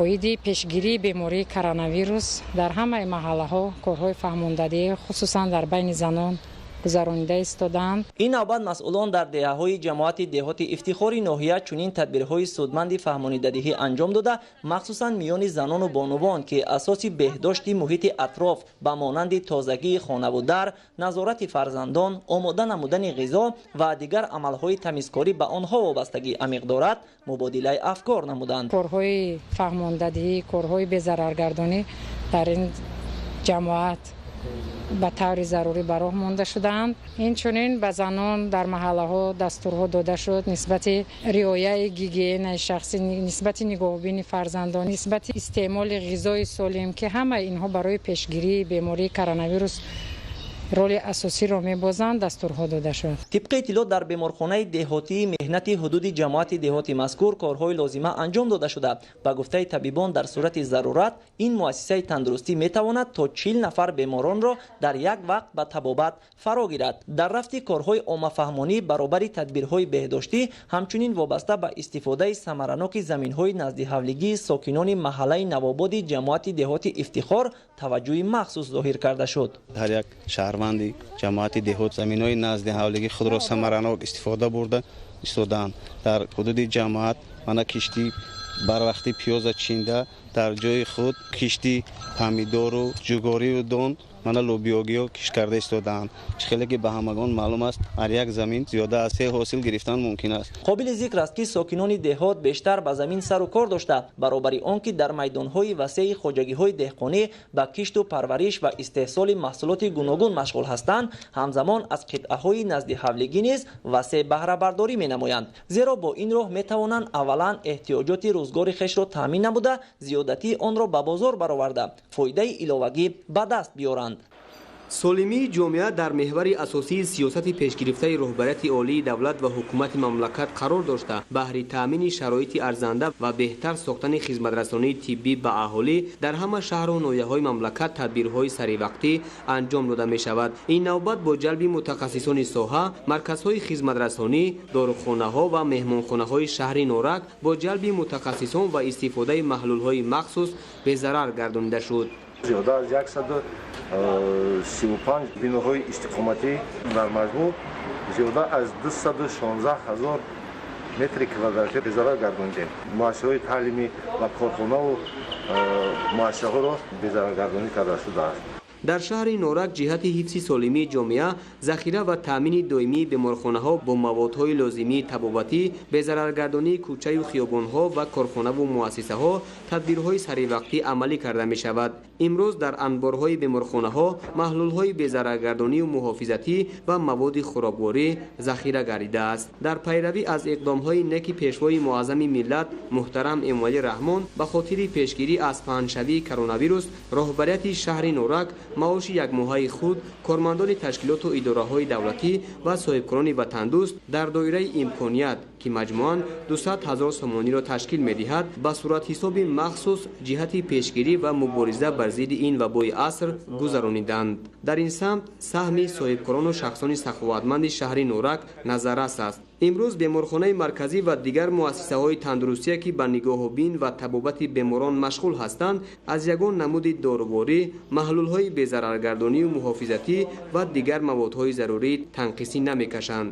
оиди пешгирии бемории коронавирус дар ҳамаи маҳаллаҳо корҳои фаҳмондадиҳӣ, хусусан дар байни занон, гузаронида истодаанд. Ин навбат масъулон дар деҳаҳои ҷамоати деҳоти Ифтихори ноҳия чунин тадбирҳои судманди фаҳмонидадиҳӣ анҷом дода, махсусан миёни занону бонувон, ки асоси беҳдошти муҳити атроф ба монанди тозагии хонаву дар, назорати фарзандон, омода намудани ғизо ва дигар амалҳои тамизкорӣ ба онҳо вобастагии амиқ дорад, мубодилаи афкор намуданд. Корҳои фаҳмондадиҳӣ, корҳои безараргардонӣ дар ин ҷамоат ба таври зарурӣ ба роҳ монда шудаанд. Инчунин ба занон дар маҳаллаҳо дастурҳо дода шуд нисбати риояи гигиенаи шахсӣ, нисбати нигоҳубини фарзандон, нисбати истеъмоли ғизои солим, ки ҳамаи инҳо барои пешгирии бемории коронавирус роли асосиро мебозанд, дастурҳо дода шуд. Тибқи иттилоъ, дар беморхонаи деҳотии меҳнати ҳудуди ҷамоати деҳоти мазкур корҳои лозима анҷом дода шуда, ба гуфтаи табибон, дар сурати зарурат ин муассисаи тандурустӣ метавонад то 40 нафар беморонро дар як вақт ба табобат фаро гирад. Дар рафти корҳои оммафаҳмонӣ баробари тадбирҳои беҳдоштӣ, ҳамчунин вобаста ба истифодаи самараноки заминҳои наздиҳавлигии сокинони маҳаллаи Навободи ҷамоати деҳоти Ифтихор таваҷҷӯҳи махсус зоҳир карда шуд. Ҳар як шаҳрванди ҷамоати деҳот заминҳои назди ҳавлигии худро самаранок истифода бурда истодаанд. Дар ҳудуди ҷамоат мана кишти барвақти пиёза чинда, дар ҷои худ кишти помидору ҷугорию дон, мана лӯбиёгиҳо кишт карда истодаанд. Чӣ хеле ки ба ҳамагон маълум аст, ҳар як замин зиёда аз 3 ҳосил гирифтан мумкин аст. Қобили зикр аст, ки сокинони деҳот бештар ба замин сару кор дошта, баробари он ки дар майдонҳои васеи хоҷагиҳои деҳқонӣ ба кишту парвариш ва истеҳсоли маҳсулоти гуногун машғул ҳастанд, ҳамзамон аз қитъаҳои назди ҳавлигӣ низ васеъ баҳрабардорӣ менамоянд, зеро бо ин роҳ метавонанд аввалан эҳтиёҷоти рӯзгори хешро таъмин намуда, зиёдатии онро ба бозор бароварда, фоидаи иловагӣ ба даст биёранд. Солимии ҷомеа дар меҳвари асосии сиёсати пешгирифтаи роҳбарияти олии давлат ва ҳукумати мамлакат қарор дошта, баҳри таъмини шароити арзанда ва беҳтар сохтани хизматрасонии тиббӣ ба аҳолӣ дар ҳама шаҳру ноҳияҳои мамлакат тадбирҳои саривақтӣ анҷом дода мешавад. Ин навбат бо ҷалби мутахассисони соҳа, марказҳои хизматрасонӣ, дорухонаҳо ва меҳмонхонаҳои шаҳри Норак бо ҷалби мутахассисон ва истифодаи маҳлулҳои махсус безарар гардонида шуд. Зиёда аз 135 биноҳои истиқоматӣ, дар маҷмӯъ зиёда аз 216 ҳазор метри квадратӣ безарар гардонидем. Муассисаҳои таълимӣ ва корхонаву муассисаҳоро безараргардонӣ карда шудааст. Дар шаҳри Норак ҷиҳати ҳифзи солимии ҷомеа, захира ва таъмини доимии беморхонаҳо бо маводҳои лозимии табобатӣ, безараргардонии кӯчаю хиёбонҳо ва корхонаву муассисаҳо тадбирҳои саривақтӣ амалӣ карда мешавад. Имрӯз дар анборҳои беморхонаҳо маҳлулҳои безараргардонию муҳофизатӣ ва маводи хӯрокворӣ захира гардидааст. Дар пайравӣ аз иқдомҳои неки пешвои муаззами миллат муҳтарам Эмомалӣ Раҳмон ба хотири пешгирӣ аз паҳншавии коронавирус, роҳбарияти шаҳри Норак Маоши якмоҳаи худ кормандони ташкилоту идораҳои давлатӣ ва соҳибкорони ватандӯст дар доираи имконият, ки маҷмӯан 200 ҳазор сомониро ташкил медиҳад, ба суратҳисоби махсус ҷиҳати пешгирӣ ва мубориза бар зидди ин вабои аср гузарониданд. Дар ин самт саҳми соҳибкорону шахсони саховатманди шаҳри Норак назаррас аст. Имрӯз беморхонаи марказӣ ва дигар муассисаҳои тандурустие, ки ба нигоҳубин ва табобати беморон машғул ҳастанд, аз ягон намуди доруворӣ, маҳлулҳои безараргардонию муҳофизатӣ ва дигар маводҳои зарурӣ танқисӣ намекашанд.